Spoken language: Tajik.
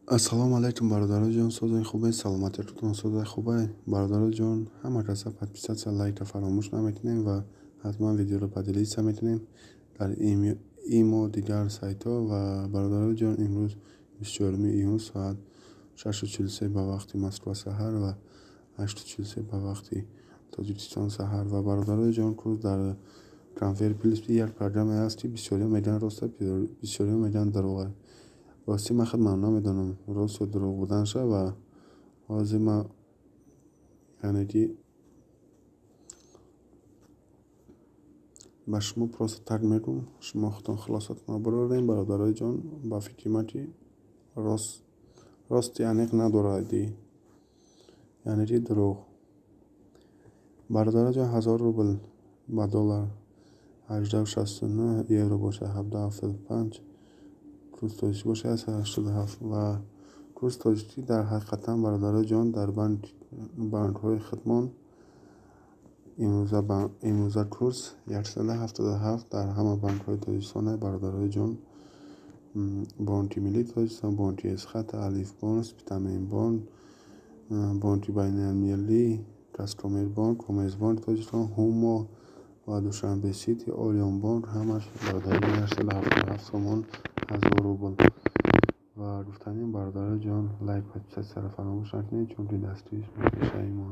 Ассалому алайкум, бародароҷон, созои хубе, саломатиятон созои хубе. Бародароҷон, ҳама каса подписаться, лайка фаромӯш намекунем ва ҳатман видеоро поделиться мекунем дар имо, дигар сайтҳо. Ва бародароҷон, имрӯз 24 июн, соат 6:43 ба вақти Москва саҳар ва 8:43 ба вақти Тоҷикистон саҳар. Ва бародароҷон, курс дар Конвейер Плюс як программае аст, ки бисёриҳо мегӯянд рост, бисёриҳо мегӯянд дурӯғ. Ростӣ, ман худман намедонам рост ё дурӯғ буданаша. Ва ҳозир ман, яъне ки, ба шумо просто так мегӯм, шумо худтон хулосатонро барорем. Бародарои ҷон, ба фикри ман, ки рости аниқ надорад, яъне ки дурӯғ. Бародароҷон, 1000 рубл ба доллар 18,69, евро бошад 17,75, курс тоҷикӣ бошад 187. Ва курс тоҷикӣ дар ҳақиқатан, бародароҷон, дар банкҳои худмон имрӯза курс 177 дар ҳама банкҳои Тоҷикистон. Бародарои ҷон, Бонки Миллии Тоҷикистон, Бонки Эсхата, Алифбонк, Спитаменбонк, Бонки Байналмилалӣ, Казкоммербонк, Коммерсбонки Тоҷикистон, Ҳумо ва Душанбе Сити, Ориёнбонк, ҳамаш, бародарон, 177 сомон 1000 рубл. Ва гуфтанем, бародарои ҷон, лайк, подписаться ро фаромӯш накунед, чунки дастгириш пешаи мо.